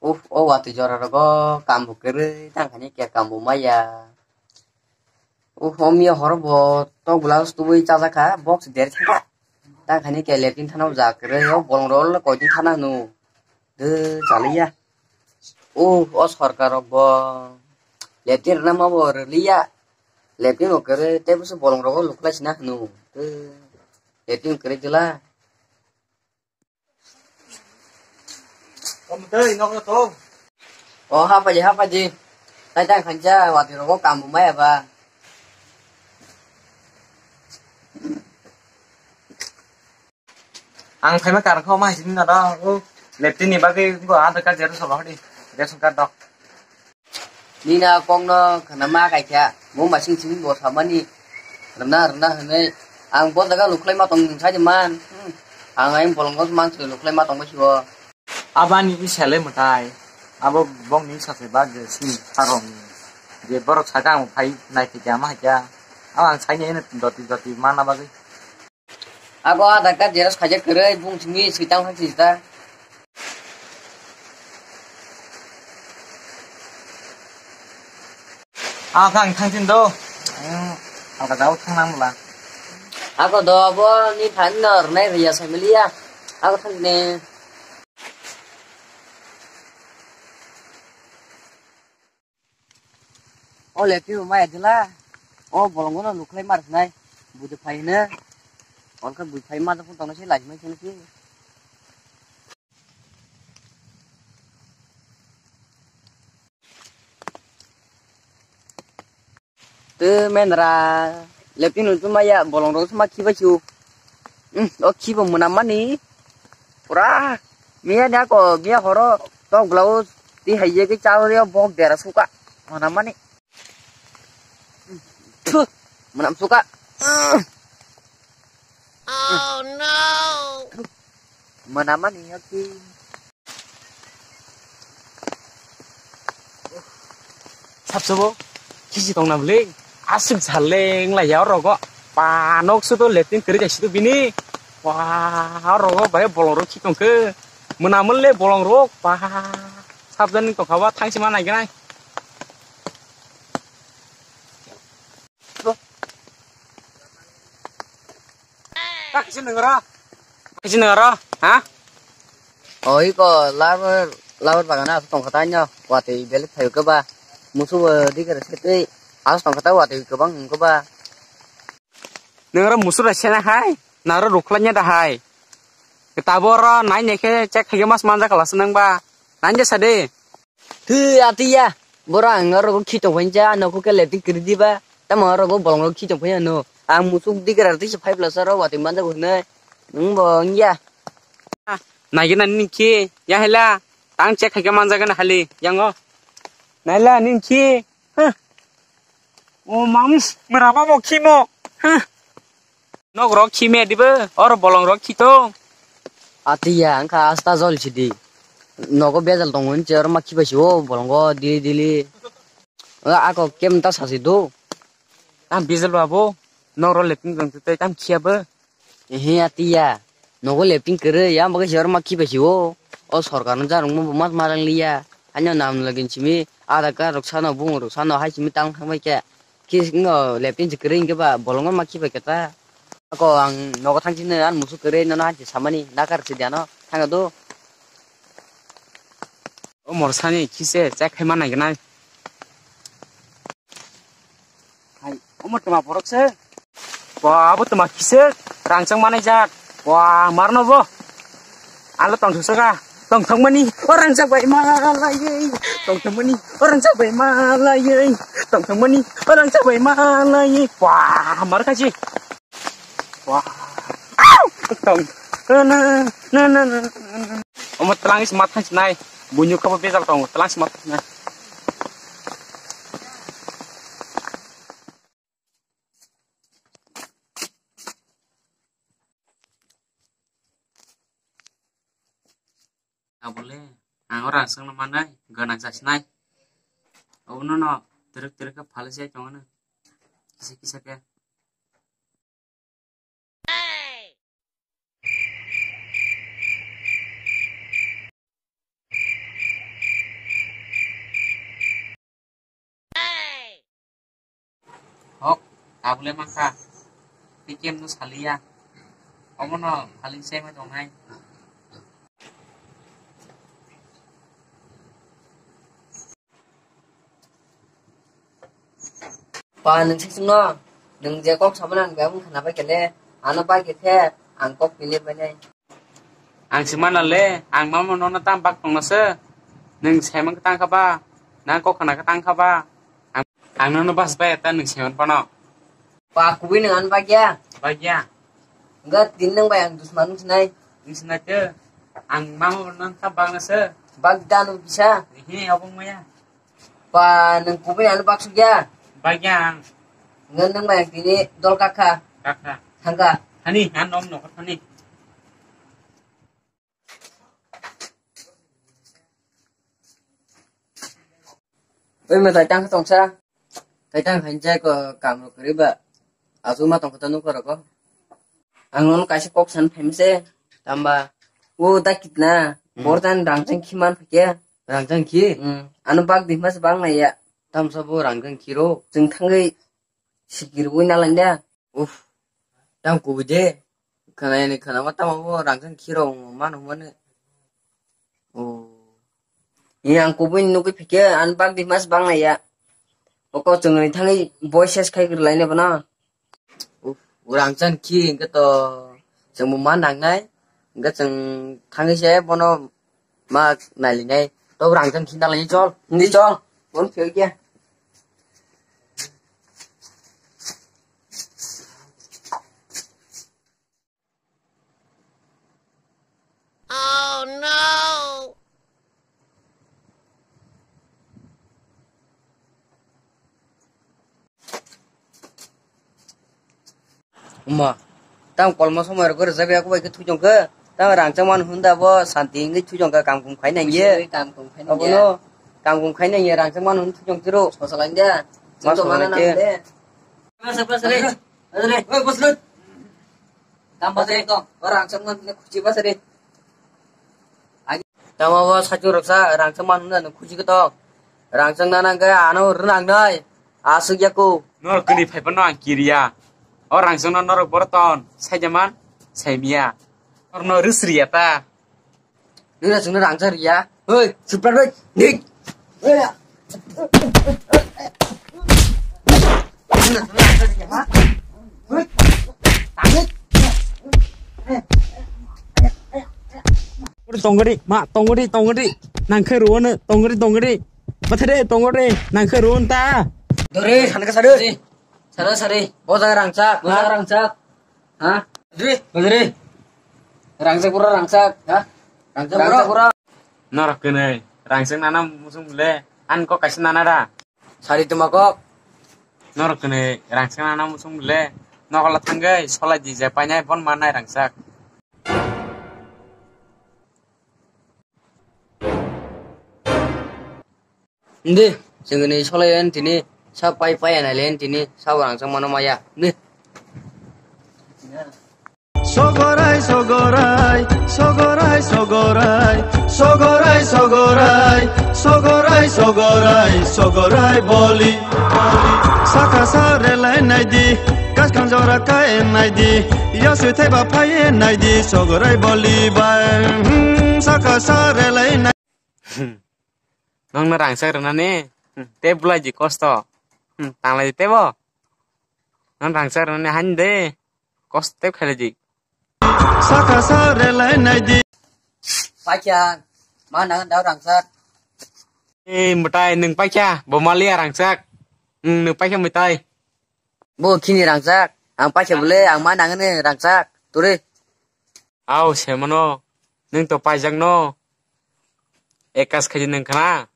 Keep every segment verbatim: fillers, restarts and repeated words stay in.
Uf, o watwi jora rogo kambo kwrwi tang khani khe kambo maya. Uf, o miya horo bo tok blouse tubui chajak kha, box der thangkha. Tang khani khe lepin thana ja kwrwi, o bolong rok le koidin thana hwno. De chaliya. Uf, o sorkar rok bo lepin rwna ma bo rwliya. Lepin bo kwrwi tei bwswk bolong rogo lukhlai sina hwno. De lepin kwrwi dwla. Omotai, nokno to. O, hapaji, hapaji. Tai tang khancha, watwi rogo kambo maya ba. Ang phaima karang kho ma hisini na do. O, leptini bagwi go Aadhaar card xerox solo hodi. Ration card do. Nina kokno khna ma kaikha, mung masing simi bo samani, rwna, rwna hwnwi, ang bo jaga lukhlai ma tong sai man, hmm, ang ayang bolongo mang se lukhlai ma tong sio. Abani i sele mwtai, abo bongni sase ba je sini tharong, je borok saka ang phai nai khe ama hakya, abo ang saini eno doti doti mana bagwi. Ako Aadhaar card xerox khaijak kwrwi, bung simi switang thang sita. Ako ang thang sin do. Ang alka jao thang nang bla. Ako do abo ni thani no rwnai rwya sai maliya. Ako thang ne. O leptini bo maya dila. O bolongo no lukhlai mar khnai. Budi phai hino. Olkha bui phai ma phone tongna se lajimai kheno se. Te menra leptini no maya bolong rok ma khibai chu. Hmm, o khibo mwnam mani. Pura miya ni ako miya horo tok blouse ti hai ye ke cha ri bok dera suka. Mwnam mani. Phu, mwnam suka. Oh no. Mwnam mani yo ki. Sabsabo, kisi tongna bwle, aswk jalleng lai ya orogo. Pa, nok su to leptini kwrwi kaisa to bini. Wa, orogo bai bolong rok khi tongkhe. Mwnamwle bolong rok, pa. Sabjani tongkha ba thangsi ma naiganai. Kisi nangara? Kisi nangara? Ha? O iko labar, labar bagana aswk tongkha ta nyo. Watwi belek phaio khe ba. Musu bo dikar setwi. Aswk tongkha ta watwi kwbang wngkha ba. Nangara musu rai sena hai. Nangara rukhlanya da hai. Taboro nai nai khe check khaikhe mas manja kala se nang ba. Nai je sade. Thwi atiya, boro ang oro khe tong phai cha, ano khe leptini kwrwi diba, tamo oro bolong rok khe tong phai ano. Ang musuk digra twi se five plus oro watwi manjago hinwi. Nwng bo wngya. Naigina nini khe, ya hela, tang check khaikhe manjagana hali, yango. Naila nini khe, huh. O mam, mera ma bo khimo, huh. Nok rok khi me dibo, or bolong rok khi tong. Atiya, wngkha asta jol sidi. Nogo bejal tongo, nche oro ma khibai si o bolongo dili dili. Ako kem ta sasi do. Tam bejal babo, nok rok lepin tong tei tam khiya bo. Ehe, atiya. Nogo lepin kwrwi, ya bagwi si oro ma khibai si o. O sorkar no jarwng mo bo ma ma lang liya. Hanya nam lagin simi, ada ka rok sano, bung rok sano, hai simi tang thang bai khe. Kis ngo lepin si kwrwi hwnkhe ba bolongo ma khibai khe ta. Ako ang nogo thang sini an musuk kwrwi nono hanchi samani nakar si diano thang do. O morsani khise chek khai ma naignai. Hai, omo tuma borok se. Ba, abo tuma kisa rangchak manai jak. Ba, marno bo. Alo tongthok saka. Tongthok mani, orang chak bai malai. Tongthok mani, orang chak bai malai. Tongthok mani, orang chak bai malai. Ba, mar kaji. Ba. Tong. Na, na, na. Omo tlang is mat khas nai. Bunyu kabo bejal tong. Tlang is mat khas nai. Abole, ang oro ang swngno manai, gana jasnai. Obono no twrwk twrwk khe phalwi sai tongo no. Kisa kisa khe. Tabule mankha. Tei kemno saliya. Omono phalwi chaima tongnai. Pa, nwng sisingno, nwng je kok samani ang bebak khna bai khe le, ano bai khe the, ang kok tini bai nai. Ang se mana le, ang mama nono tam bak tongno se, nwng saiman khe tang kha ba, nang kok khna khe tang kha ba, ang, ang nono bas bai ta nwng saiman pano. Pa, kubui nwng ano bagya? Bagya. Enggak, tini nwng bai ang dusman wng sinai. Wng sinai khe, ang mama nono tam bak na se. Bak da nwng kisa? He, abong maya. Pa, nwng kubui ano bak sugya? Bagya ang. Nwng nwng bai ang tini dol kakha. Kakha. Thangkha. Hani, han nom nokhor hani. Oi, ma tai tang tongsa. Tai tang han jai ko kam ro kri ba. Asu ma tong kota nuk ro ko. Ang nono kaisa kok san phaimse. Tamba. O da kitna. Hmm. Bortan rang chang khiman phakya. Rang chang khi? Hmm. Ano bak di mas bang na ya. Tamsa bo rang chang khiro. Chwng thangwi sikir bui na landa. Uf. Tam kubui de. Khana yani khana ma tamo bo rang chang khiro mano mane. O. Yang kubui nugui phikhe an bak di mas bang na ya. Oko chwngni thangwi boi ses khai gurlaine bana. Uf, rang chang khi hwnkhe to chwngbo ma nangnai. Hwnkhe chwng thangwi se bono ma nailinai. To rang chang khi nalai chol. Hindi chol. Phone phiyok ya. Oh no! Uma, tang kolmo somoi rok rwjak ya, kubai khe thujong khe, tang rang chang man hunda bo santi wngwi thujong khe, kam kum khai nang ye. Kam kum khai nang ye. Abono kam kum khai nang ye, rang chang man hunda thujong tiro. Sosa lang dia. Mas sosa lang dia. Bas, bas, re. Bas, re. Oi, bas, re. Tam bas, re. Orang chang man ne khuchi bas, re. Tamo bo sachuk roksa rangchak manwi nang khuchi khe tok. Rangchak nana hwnkhe ano rwnang nai. Aswk yaku. Norok kwnwi phai phano ang kiriya. O rangchakno norok boro ton. Saida man? Saimiya. Norokno rwsriya ta. Nini chwngno rangchak riya. Hoi, supra hoi. Dik. Tonggori, ma, tonggori, tonggori. Nangkhe ruono, tonggori, tonggori. Bathare, tonggori, nangkhe ruon ta. Dore, sana ka sare. Sana sare. Boja rangchak. Boja rangchak. Ha? Dre, dre. Rangchak pura rangchak, ha? Rangchak pura. Rangchak pura. Norok kene, rangchak nana musung le, an kok kaisa nana da. Sari tuma kok. Norok kene, rangchak nana musung le, nokola thangge, sola di je painai bon manai rangchak. Hindi, chwngni solai en tini, sa pai pai anai len tini, sa rangchak mano maya. Hindi. Sogorai, sogorai, sogorai, sogorai, sogorai, sogorai, sogorai, sogorai, sogorai, boli, boli. Saka sa relai naidi, kaskan jora kai naidi, yasui thaiba phai naidi, sogorai boli bai. Hmm, saka sa relai nai- Nongno rangchak rwnani, hmm, tei bwlai di kosto. Hmm, tanglai di tebo. Nong rangchak rwnani hain de. Kosto tei khailai di. Saka sa relai naidi. Paikha, ma nang dau rangchak. Eh, mwtai, nwng paikha, bo maliya rangchak. Hmm, nwng paikha mwtai. Bo khini rangchak, ang paikha bole, ang ma nangani rangchak, turi. Au, semano, nwng to paijakno. Ekas khaji nwng khna.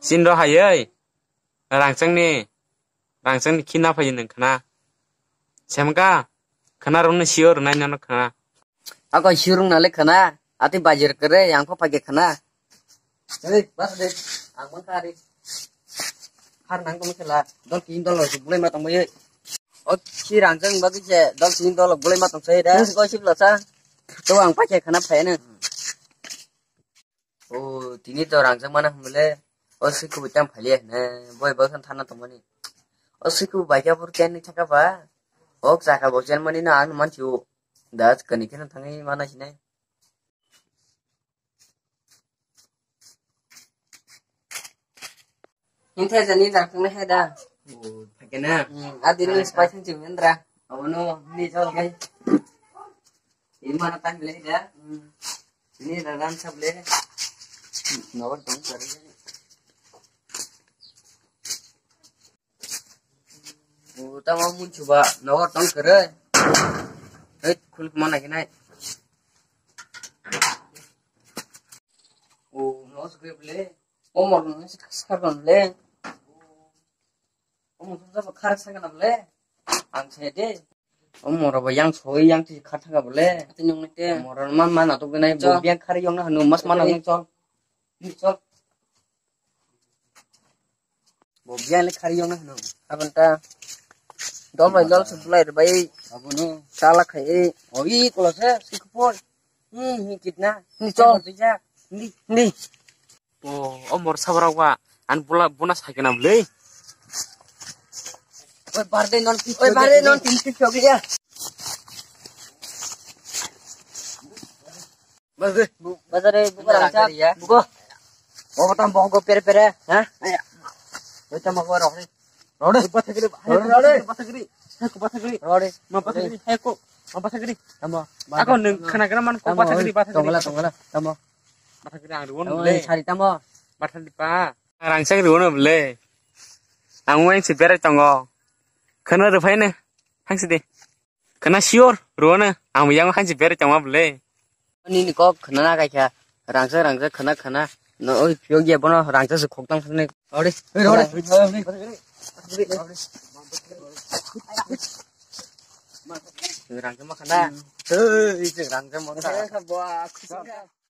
Sinro hayai, rangchakni, rangchakni khina phaji nwng khna. Semka, khna rwno sio rwnai nono khna. Ako sio rwng nale khna, ati bajir kere, yang pho phage khna. Hei, bas de, ang mang kari. Har nang tong sela, dol tin dol bulai ma tong bai. O si rang jang bagi se, dol tin dol bulai ma tong sai da. Nung ko sip la sa. To ang pa ke khana phai na. O tini to rang jang mana humle. O si ku tam phai le na. Boi boi khan thana tong mani. O siku baikha bor ken ni thaka ba. Ok jaka bo chen mani na ang man thiu. Da kani khe thangwi mana sinai. Hinthe jani dak thangna hai da. O thake na. Hmm, adi ni spai thang chi mendra. Abono ni jol gai. Imana tan le da. Hmm. Ni da dan sab le. Nor tong kare. O tamo mun chuba nogo tong kere. Hei khul kuma na kinai. O no sukre ble. O mor no sakon le. O mor no khar sakon le. Ang se de. O mor ba yang soi yang ti khat thanga ble. Ati nyong ne te. Mor man man atok nai. Chol. Bo biang khar yong na hanu mas man. Chol. Chol. Bo biang le khari yong na hano. Abon ta. Dol bai dol se bulai bai. Abono. Chala khai e. O i kola se sikpol. Hi hi kitna. Ni chol. Ni. Ni. O o mor sabra wa. An bula buna sakena bule. Oi barde non. Oi barde non tin tin chok ya. Bazar, bu-, bazar, eh, buka rangchak, buka. Oh, tam bohong ko pere pere, ha? Oi, tam bohong rok ni. Rode. Bathagiri, bathagiri. Hai ko bathagiri. Rode. Ma bathagiri, hai ko. Ma bathagiri. Tamo. Ako nung khana khana man ko bathagiri, bathagiri. Tongla, tongla, tamo. Bathagiri ang ruon le. Sari tamo. Bathagiri pa. Rangchak ruon le. Ang wain si berai tongo. Khana rupai ne. Hang si de. Khana sure, ruono, ang yang hansi bere tongma bole. Nini kok khana na kaikha, rangsa rangsa khana khana, no oi piyok ya bono rangsa se khok tang phane. Ori, ori, ori. Rangsa ma khana. Oi, rangsa ma khana.